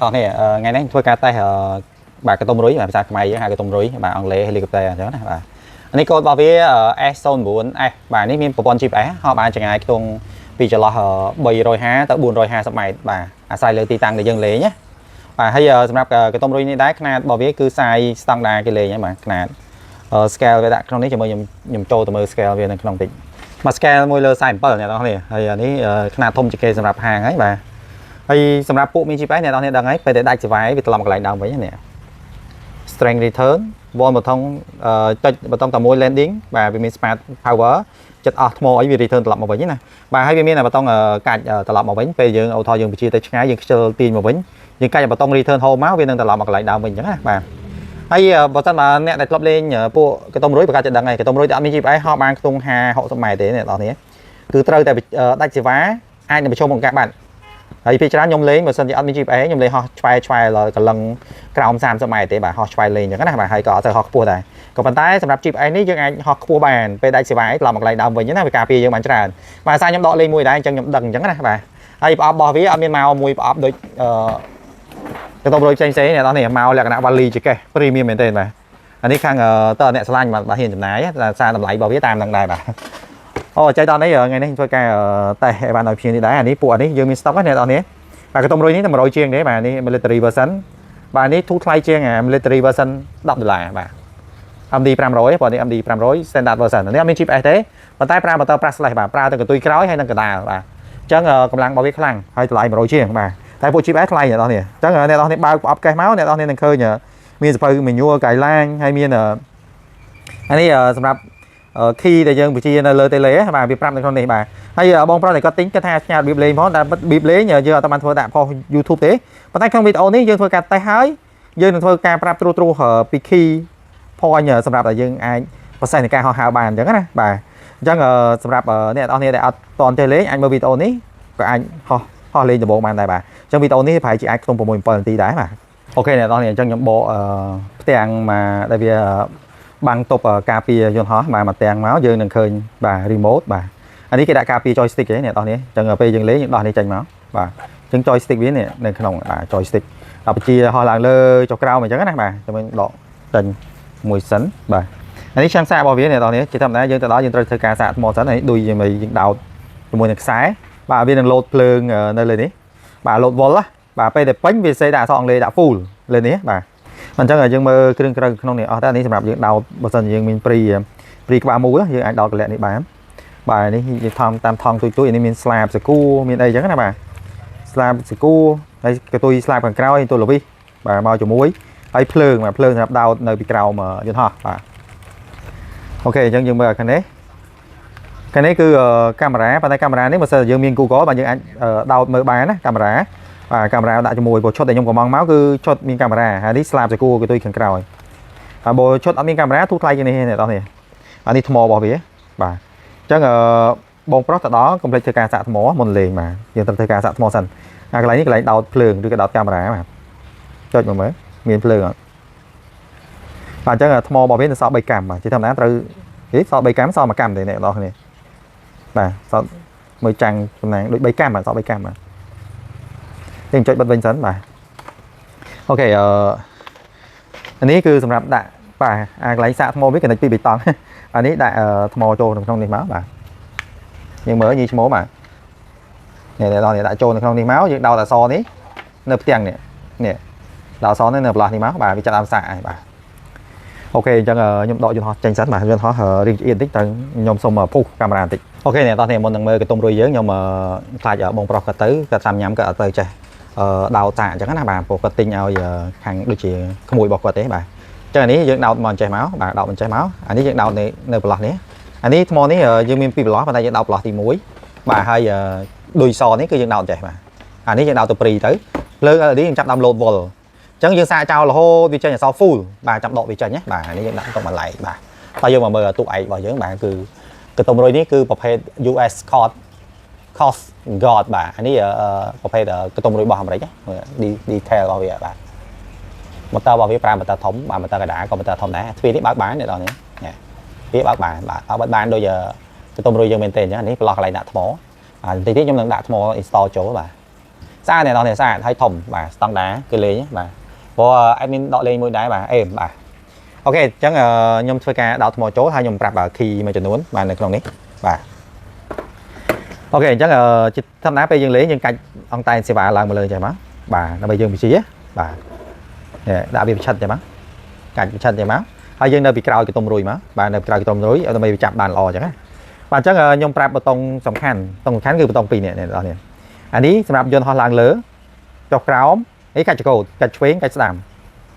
តោះនេះថ្ងៃនេះធ្វើការតេស្តបាទកតុំរុយបាទភាសាខ្មែរយើងហៅកតុំរុយបាទអង់គ្លេស helicopter អញ្ចឹងណាបាទនេះកូដរបស់វា S09S បាទនេះមានប្រព័ន្ធ GPS ហោះបានចម្ងាយខ្ទង់ពីចន្លោះ350ទៅ450ម៉ែត្របាទអាស្រ័យលើទីតាំងដែលយើងលេងណាបាទហើយសម្រាប់កតុំរុយនេះដែរខ្នាតរបស់វាគឺ size ស្តង់ដាគេលេងហ្នឹងបាទខ្នាត scale វាដាក់ក្នុងនេះជាមួយខ្ញុំខ្ញុំចូលទៅមើល scale វានៅក្នុងតិចបាទ scale 1លើ47អ្នកនរគ្នាហើយអានេះខ្នាតធំជាងគេសម្រាប់ហាងហើយបាទហើយសម្រាប់ពួកមាន GPS អ្នកនរគ្នាដឹងហើយពេលដែលដាច់សេវាវាត្រឡប់មកកន្លែងដើមវិញនេះ strength return វល់ប៊ូតុងចុចប៊ូតុងតែមួយ landing បាទវាមាន smart power ចិត្តអស់ថ្មអីវា return ត្រឡប់មកវិញណាបាទហើយវាមានប៊ូតុងកាច់ត្រឡប់មកវិញពេលយើងអូថយើងបញ្ជាទៅឆ្ងាយយើងខ្ជិលទាញមកវិញយើងកាច់ប៊ូតុង return home មកវានឹងត្រឡប់មកកន្លែងដើមវិញអញ្ចឹងណាបាទហើយបើសិនបើអ្នកដែលធ្លាប់លេងពួកកតុំរុយប្រកាសจะដឹងហើយកតុំរុយតែអត់មាន GPS ហោះបានខ្ទង់50 60ម៉ែត្រទេអ្នកនរគ្នាគឺត្រូវតែដាច់សេវាអាចនឹងប្រឈមនឹងការបាត់ហើយពេលច្រើនខ្ញុំលេងបើសិនជាអត់មាន GPS ខ្ញុំលេងហោះឆ្វែឆ្វែដល់កលឹងក្រោម30ម៉ែត្រទេបាទហោះឆ្វែលេងអញ្ចឹងណាបាទហើយក៏អត់ទៅហោះខ្ពស់ដែរក៏ប៉ុន្តែសម្រាប់ GPS នេះយើងអាចហោះខ្ពស់បានពេលដាច់សេវាត្រឡប់មកកន្លែងដើមវិញណាវាការពារយើងបានច្រើនបាទសារខ្ញុំដកលេងមួយដែរអញ្ចឹងខ្ញុំដឹងអញ្ចឹងណាបាទហើយប្រអប់របស់វាអត់មានមកមួយប្រអប់ដូចអឺកតុបរយផ្សេងផ្សេងអ្នកនរនេះមកលក្ខណៈវ៉ាលីជាកេះ premium មែនទេបាទអានេះខាងតើអ្នកឆ្លាញ់បាទបាទហ៊ានចំណាយតែសារតម្លៃរបស់វាតាមនឹងដែរបាទអូចៃដល់នេះថ្ងៃនេះធ្វើការតេស្តឲ្យបានឲ្យភ្ញៀវនេះដែរអានេះពួកអានេះយើងមាន stock ណាអ្នកនរនេះបាទកតុំរុយនេះតែ100ជាងទេបាទនេះ military version បាទនេះធូរថ្លៃជាងអា military version 10ដុល្លារបាទ MD 500ព្រោះនេះ MD 500 standard version នេះអត់មាន GPS ទេប៉ុន្តែប្រើ motor brushless បាទប្រើទាំងកន្ទុយក្រោយហើយនិងកណ្ដាលបាទអញ្ចឹងកម្លាំងរបស់វាខ្លាំងហើយតម្លៃ100ជាងបាទតែពួក GPS ថ្លៃអ្នកនរនេះអញ្ចឹងអ្នកនរនេះបើកប្រអប់កេសមកអ្នកនរនេះនឹងឃើញមានសភៅ manual guideline ហើយមានអានេះសម្រាប់ key ដែលយើងបញ្ជានៅលើ tele បាទវាប្រាប់នៅក្នុងនេះបាទហើយបងប្រុសដែលគាត់ទិញគាត់ថាផ្ញើរបៀបលេងផងតែរបៀបលេងយើងអត់បានធ្វើដាក់ផុស YouTube ទេប៉ុន្តែក្នុងវីដេអូនេះយើងធ្វើការតេស្តហើយយើងនឹងធ្វើការប្រាប់ត្រួសត្រាសពី key point សម្រាប់តែយើងអាចប្រសេសនៃការហោះហើរបានអញ្ចឹងណាបាទអញ្ចឹងសម្រាប់អ្នកនរគ្នាដែលអត់តន់ចេះលេងអាចមើលវីដេអូនេះក៏អាចហោះហោះលេងដំបូងបានដែរបាទអញ្ចឹងវីដេអូនេះប្រហែលជាអាចខ្ទង់6 7នាទីដែរបាទ OK អ្នកនរគ្នាអញ្ចឹងខ្ញុំបកផ្ទាំងមកដែលវាបាំងទប់ការពារយន្តហោះបាទមកទាំងមកយើងនឹងឃើញបាទ remote បាទអានេះគេដាក់ការពារ joystick ទេអ្នកនរគ្នាអញ្ចឹងពេលយើងលេងយើងដោះនេះចេញមកបាទអញ្ចឹង joystick វានេះនៅក្នុងបាទ joystick ដល់បញ្ជាហោះឡើងលើចុះក្រោមអញ្ចឹងណាបាទចាំយើងដកចេញមួយសិនបាទអានេះឆ្នាំងសាករបស់វាអ្នកនរគ្នាជាធម្មតាយើងទៅដល់យើងត្រូវធ្វើការសាកថ្មសិនហើយឌុយជាមួយយើងដោតជាមួយនឹងខ្សែបាទវានឹងលោតភ្លើងនៅលើនេះបាទលោតវ៉ុលណាបាទពេលដែលពេញវាសេដាក់អក្សរអង់គ្លេសដាក់ full លើនេះបាទអញ្ចឹងយើងមើលគ្រឿងក្រៅក្នុងនេះអស់តែនេះសម្រាប់យើងដោតបើសិនជាយើងមានព្រីព្រីក្បាលមូលយើងអាចដោតកលៈនេះបានបាទនេះយើងថំតាមថង់ទុយទុយនេះមានស្លាបសកួមានអីចឹងណាបាទស្លាបសកួហើយកតុយស្លាបខាងក្រោយទូលវិសបាទមកជាមួយហើយភ្លើងបាទភ្លើងសម្រាប់ដោតនៅពីក្រោមយន្តហោះបាទ OK អញ្ចឹងយើងមើលខាងនេះខាងនេះគឺកាមេរ៉ាប៉ុន្តែកាមេរ៉ានេះបើសិនជាយើងមាន Google បាទយើងអាចដោតមើលបានណាកាមេរ៉ាបាទកាមេរ៉ាដាក់ជាមួយព្រោះឈុតដែលខ្ញុំកំងមកគឺឈុតមានកាមេរ៉ាហើយនេះស្លាបសកួរគឺទុយខាងក្រោយហើយបើឈុតអត់មានកាមេរ៉ាទូថ្លៃជាងនេះអ្នកនរនេះអានេះថ្មរបស់វាបាទអញ្ចឹងបងប្រុសទៅដល់កុំភ្លេចធ្វើការសាកថ្មមុនលេងបាទយើងត្រូវធ្វើការសាកថ្មសិនអាកន្លែងនេះកន្លែងដោតភ្លើងឬក៏ដោតកាមេរ៉ាបាទចុចមកមើលមានភ្លើងអត់បាទអញ្ចឹងថ្មរបស់វានៅសល់3កាំបាទជាធម្មតាត្រូវហេសល់3កាំសល់1កាំទេអ្នកនរគ្នាបាទសល់មើលចាំងតំណាងដូច3កាំបាទសល់3កាំបាទយើងចុចបិទវិញសិនបាទ OK អានេះគឺសម្រាប់ដាក់បាទអាកន្លែងសាកថ្មវាកណិចពីបេតុងអានេះដាក់ថ្មចូលក្នុងនេះមកបាទយើងមើលញីឈ្មោះបាទនេះអ្នកនរនេះដាក់ចូលនៅក្នុងនេះមកយើងដោតអក្សរនេះនៅផ្ទាំងនេះនេះដោតអក្សរនេះនៅប្រឡោះនេះមកបាទវាចាប់ដើមសាកហើយបាទ OK អញ្ចឹងខ្ញុំដកយន្តហោះចេញសិនបាទយន្តហោះរៀងឆ្អៀតបន្តិចទៅខ្ញុំសុំពុះកាមេរ៉ាបន្តិច OK អ្នកនរនេះមុននឹងមើលកតុំរុយយើងខ្ញុំខ្លាចបងប្រុសគាត់ទៅគាត់សាំញ៉ាំគាត់អត់ទៅចេះដោតសាកអញ្ចឹងណាបាទព្រោះគាត់ទិញឲ្យខាងដូចជាក្មួយរបស់គាត់ទេបាទអញ្ចឹងអានេះយើងដោតមកអញ្ចេះមកបាទដោតមកអញ្ចេះមកអានេះយើងដោតនៅប្រឡោះនេះអានេះថ្មនេះយើងមានពីរប្រឡោះប៉ុន្តែយើងដោតប្រឡោះទី1បាទហើយដូចសនេះគឺយើងដោតអញ្ចេះបាទអានេះយើងដោតទៅព្រីទៅលើ LED យើងចាប់ដើមលោតវ៉ុលអញ្ចឹងយើងសាកចោលរហូតវាចេញអក្សរ full បាទចាំដកវាចេញណាបាទនេះយើងដាក់ទុកបន្លែកបាទតើយើងមកមើលទូឯករបស់យើងបាទគឺកតុំរុយនេះគឺប្រភេទ US Coast Guard បាទអានេះប្រភេទកតុំរុយរបស់អាមេរិក detail របស់វាបាទម៉ូទ័ររបស់វាប្រើម៉ូទ័រធំបាទម៉ូទ័រកដាក៏ម៉ូទ័រធំដែរទ្វារនេះបើកបានអ្នកនរនេះវាបើកបានបាទបើកបានដូចកតុំរុយយើងមែនទេអញ្ចឹងនេះប្រឡោះកន្លែងដាក់ថ្មបាទបន្តិចទៀតខ្ញុំនឹងដាក់ថ្ម install ចូលបាទ ស្អាតអ្នកនរនេះស្អាតហើយធំបាទស្តង់ដាគឺលេងបាទព្រោះ admin ដកលេងមួយដែរបាទអេមបាទ OK អញ្ចឹងខ្ញុំធ្វើការដោតថ្មចូលហើយខ្ញុំប្រាប់ key មួយចំនួនបាទនៅក្នុងនេះបាទ OK អញ្ចឹងជាធម្មតាពេលយើងលេងយើងកាច់អង់តែនសេវាឡើងមកលើចេះមកបាទដើម្បីយើងបញ្ជាបាទនេះដាក់វាប្រឆិតចេះមកកាច់ប្រឆិតចេះមកហើយយើងនៅពីក្រោយកតុំរុយមកបាទនៅក្រោយកតុំរុយដើម្បីវាចាប់បានល្អអញ្ចឹងណាបាទអញ្ចឹងខ្ញុំប្រាប់ប៊ូតុងសំខាន់ប៊ូតុងសំខាន់គឺប៊ូតុងពីរនេះអ្នកនរនេះអានេះសម្រាប់យន្តហោះឡើងលើចុះក្រោមអីកាច់ចកោតកាច់ឆ្វេងកាច់ស្ដាំ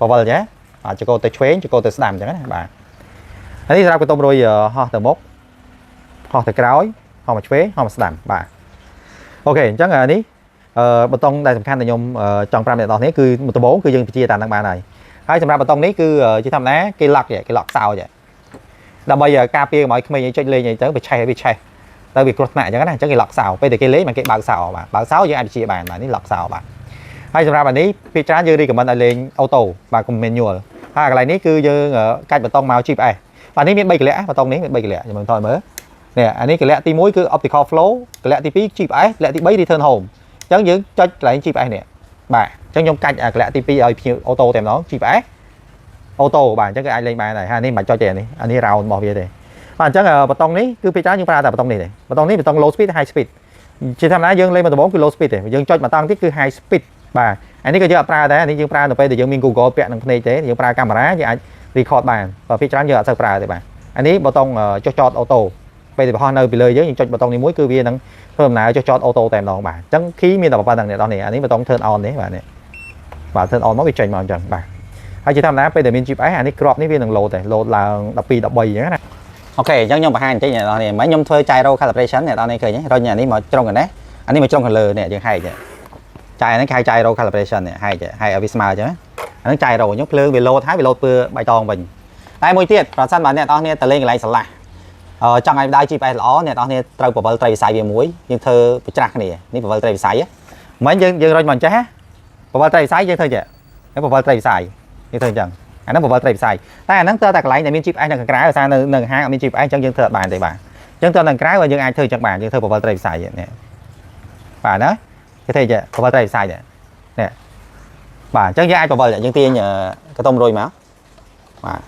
បវលចេះបាទចកោតទៅឆ្វេងចកោតទៅស្ដាំអញ្ចឹងណាបាទអានេះសម្រាប់កតុំរុយហោះទៅមុខហោះទៅក្រោយហោះមកឆ្វេងហោះមកស្ដាំបាទ OK អញ្ចឹងអានេះអឺប៊ូតុងដែលសំខាន់ដែលខ្ញុំចង់ប្រាប់អ្នកនរនេះគឺដំបូងគឺយើងបញ្ជាតាមនឹងបានហើយហើយសម្រាប់ប៊ូតុងនេះគឺជាធម្មតាគេ lock គេ lock សោចដើម្បីការពារកុំឲ្យក្មេងចុចលេងអីទៅវាឆេះវាឆេះទៅវាគ្រោះថ្នាក់អញ្ចឹងណាអញ្ចឹងគេ lock សោពេលតែគេលេងมันគេបើកសោបាទបើកសោយើងអាចបញ្ជាបានបាទនេះ lock សោបាទហើយសម្រាប់អានេះភាគច្រើនយើង recommend ឲ្យលេង auto បាទកុំ manual ហើយកន្លែងនេះគឺយើងកាច់ប៊ូតុងមក GPS បាទនេះមាន3កលៈប៊ូតុងនេះមាន3កលៈខ្ញុំថយមើលនេះអានេះកលៈទី1គឺ optical flow កលៈទី2 GPS កលៈទី3 return home អញ្ចឹងយើងចុចកន្លែង GPS នេះបាទអញ្ចឹងខ្ញុំកាច់អាកលៈទី2ឲ្យភ្ញៀវ auto តែម្ដង GPS auto បាទអញ្ចឹងគឺអាចលេងបានដែរហើយនេះមិនចុចទេអានេះអានេះ round របស់វាទេបាទអញ្ចឹងប៊ូតុងនេះគឺពេលច្រើនយើងប្រើតែប៊ូតុងនេះទេប៊ូតុងនេះប៊ូតុង low speed high speed ជាធម្មតាយើងលេងមកដំបូងគឺ low speed ទេយើងចុចមកតង់ទៀតគឺ high speed បាទអានេះក៏យើងអត់ប្រើដែរអានេះយើងប្រើនៅពេលដែលយើងមាន Google ពាក់នឹងភ្នែកទេយើងប្រើកាមេរ៉ាយើងអាច record បានបើពេលច្រើនយើងអត់សូវប្រើទេបាទអានេះប៊ូតុងចុះចត auto ពេលដែលបង្ហោះនៅពីលើយើងយើងចុចប៊ូតុងនេះមួយគឺវានឹងធ្វើដំណើរចុះចត auto តែម្ដងបាទអញ្ចឹង key មានតែប៉ុណ្្នឹងអ្នកនរនេះអានេះប៊ូតុង turn on នេះបាទនេះបាទ turn on មកវាចេញមកអញ្ចឹងបាទហើយជាធម្មតាពេលដែលមាន GPS អានេះក្របនេះវានឹង load ដែរ load ឡើង12 13អញ្ចឹងណា OK អញ្ចឹងខ្ញុំបង្ហាញបន្តិចអ្នកនរនេះមិញខ្ញុំធ្វើ gyro calibration អ្នកនរនេះឃើញទេរុញអានេះមកជ្រុងកណ្នេះអានេះមកជ្រុងខាងលើនេះយើងហែកចាយហ្នឹងគេហៅ gyro calibration នេះហែកហែកឲ្យវាស្មើអញ្ចឹងអាហ្នឹង gyro អញ្ចឹងភ្លើងវា load ហើយវា load ពើបៃតងវិញតែមួយទៀតប្រសិនបើអ្នកនរគ្នាទៅលេងកន្លែងស្រឡះអឺចង់ឲ្យដើរ GPS ល្អអ្នកនរគ្នាត្រូវបវលត្រីវិស័យវាមួយយើងធ្វើប្រច្រាស់គ្នានេះបវលត្រីវិស័យមិញយើងយើងរុញមកអញ្ចេះបវលត្រីវិស័យយើងធ្វើចេះបវលត្រីវិស័យយើងធ្វើអញ្ចឹងអាហ្នឹងបវលត្រីវិស័យតែអាហ្នឹងតើតែកន្លែងដែលមាន GPS នៅខាងក្រៅដោយសារនៅនៅហាងអត់មាន GPS អញ្ចឹងយើងធ្វើអត់បានទេបាទអញ្ចឹងតើនៅក្រៅយើងអាចធ្វើអញ្ចឹងបានយើងធ្វើបវលត្រីវិស័យនេះបាទណាគេធ្វើចេះបវលត្រីវិស័យនេះនេះបាទអញ្ចឹងយើងអាចបវលយើងទាញកតុំរុយមកបាទ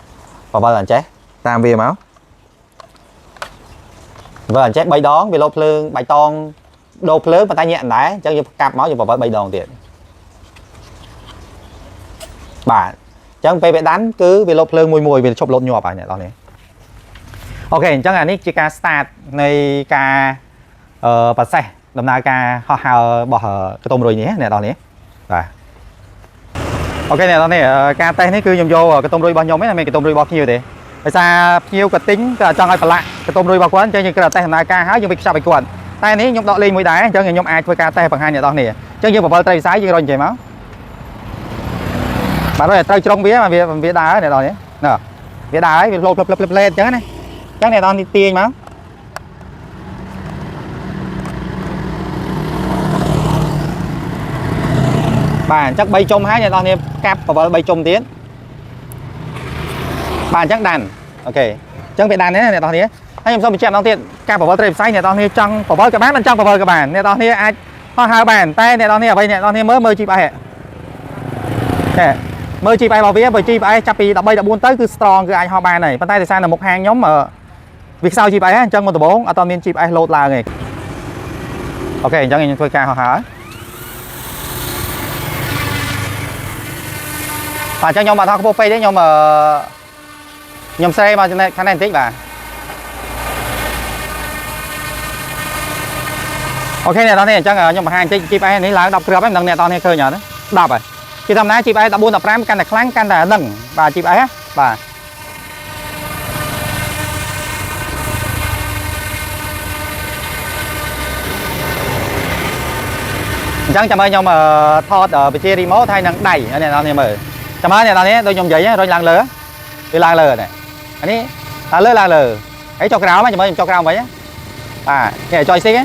បវលអញ្ចេះតាមវាមកបវលអញ្ចេះ3ដងវាលោភ្លើងបៃតងដូរភ្លើងប៉ុន្តែញាក់ដែរអញ្ចឹងយើងកាប់មកយើងបវល3ដងទៀតបាទអញ្ចឹងពេលវាដាន់គឺវាលោភ្លើងមួយមួយវាឈប់លោតញាប់ហើយអ្នកនរនេះ OK អញ្ចឹងអានេះជាការ start នៃការអឺ process ដំណើរការហោះហើររបស់កតុំរុយនេះអ្នកនរនេះបាទ OK អ្នកនរនេះការតេស្តនេះគឺខ្ញុំយកកតុំរុយរបស់ខ្ញុំឯងមិនមែនកតុំរុយរបស់ភ្ញៀវទេដោយសារភ្ញៀវគាត់ទិញក៏ចង់ឲ្យប្រឡាក់កតុំរុយរបស់គាត់អញ្ចឹងយើងគ្រាន់តែតេស្តដំណើរការហើយយើងទៅខ្ចប់ឲ្យគាត់តែនេះខ្ញុំដកលេងមួយដែរអញ្ចឹងខ្ញុំអាចធ្វើការតេស្តបង្ហាញអ្នកនរនេះអញ្ចឹងយើងបវលត្រីវិស័យយើងរញចេះមកបាទហើយត្រូវជ្រុងវាវាវាដើរអ្នកនរនេះណាវាដើរហើយវាលោតផ្លឹបផ្លឹបផ្លែអញ្ចឹងណាអញ្ចឹងអ្នកនរនេះទាញមកបាទអញ្ចឹង3ជុំហើយអ្នកនរនេះកាប់បវល3ជុំទៀតបាទអញ្ចឹងដាន់ OK អញ្ចឹងវាដាន់ទេណាអ្នកនរនេះហើយខ្ញុំសូមបញ្ជាក់ម្ដងទៀតការបវលត្រីវិស័យអ្នកនរនេះចង់បវលក៏បានមិនចង់បវលក៏បានអ្នកនរនេះអាចហោះហើរបានតែអ្នកនរនេះអ្វីអ្នកនរនេះមើលមើល GPS ហេមើល GPS របស់វាបើ GPS ចាប់ពី13 14ទៅគឺ strong គឺអាចហោះបានហើយប៉ុន្តែដោយសារនៅមុខហាងខ្ញុំវាខ្សោយ GPS អញ្ចឹងមកដំបូងអត់ទាន់មាន GPS load ឡើងទេ OK អញ្ចឹងខ្ញុំធ្វើការហោះហើរបាទអញ្ចឹងខ្ញុំអត់ហោះខ្ពស់ពេកទេខ្ញុំអឺខ្ញុំស្រេមកចំណែកខាងនេះបន្តិចបាទ OK អ្នកនរនេះអញ្ចឹងខ្ញុំបង្ហាញបន្តិច GPS នេះឡើង10គ្រាប់ហើយមិនដឹងអ្នកនរនេះឃើញអត់ណា10ហើយគេធម្មតា GPS 14 15កាន់តែខ្លាំងកាន់តែដឹងបាទ GPS ណាបាទអញ្ចឹងចាំមើលខ្ញុំថតវិជា remote ហើយនឹងដៃអ្នកនរនេះមើលចាំមើលអ្នកនរនេះដូចខ្ញុំនិយាយរុញឡើងលើវាឡើងលើនេះអានេះឡើងលើឡើងលើហើយចុះក្រោមចាំមើលខ្ញុំចុះក្រោមវិញបាទនេះ joystick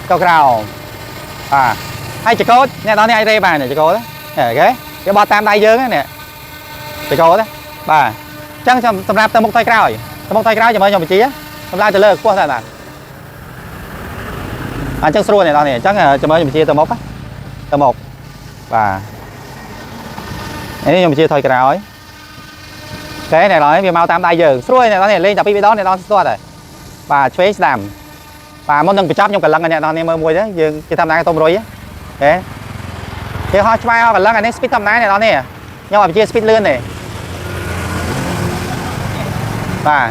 ចុះក្រោមបាទហើយចកោតអ្នកនរនេះអាចរេបានចកោតនេះ OK វាបត់តាមដៃយើងនេះចកោតបាទអញ្ចឹងសម្រាប់ទៅមុខថយក្រោយទៅមុខថយក្រោយចាំមើលខ្ញុំបញ្ជាសម្រាប់ទៅលើខ្ពស់តែបាទអញ្ចឹងស្រួលអ្នកនរនេះអញ្ចឹងចាំមើលខ្ញុំបញ្ជាទៅមុខ ទៅមុខបាទនេះខ្ញុំបញ្ជាថយក្រោយតែអ្នកនរវាមកតាមដៃយើងស្រួលអ្នកនរនេះលេងតែពីរដងអ្នកនរស្ទាត់ហើយបាទឆ្វេងស្ដាំបាទមុននឹងបញ្ចប់ខ្ញុំកលឹងឲ្យអ្នកនរនេះមើលមួយទៅយើងគេធម្មតាកតុំរុយហេគេហោះឆ្វែហោះកលឹងអានេះ speed ធម្មតាអ្នកនរនេះខ្ញុំអត់បញ្ជា speed លឿនទេបាទ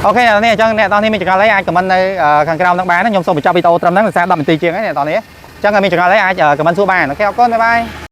OK អ្នកនរនេះអញ្ចឹងអ្នកនរនេះមានចង្អុលអីអាច comment នៅខាងក្រោមនឹងបានខ្ញុំសូមបញ្ចប់វីដេអូត្រឹមហ្នឹងដោយសារ10នាទីជាងហើយអ្នកនរនេះអញ្ចឹងមានចង្អុលអីអាច comment សួរបាន OK អរគុណ bye bye.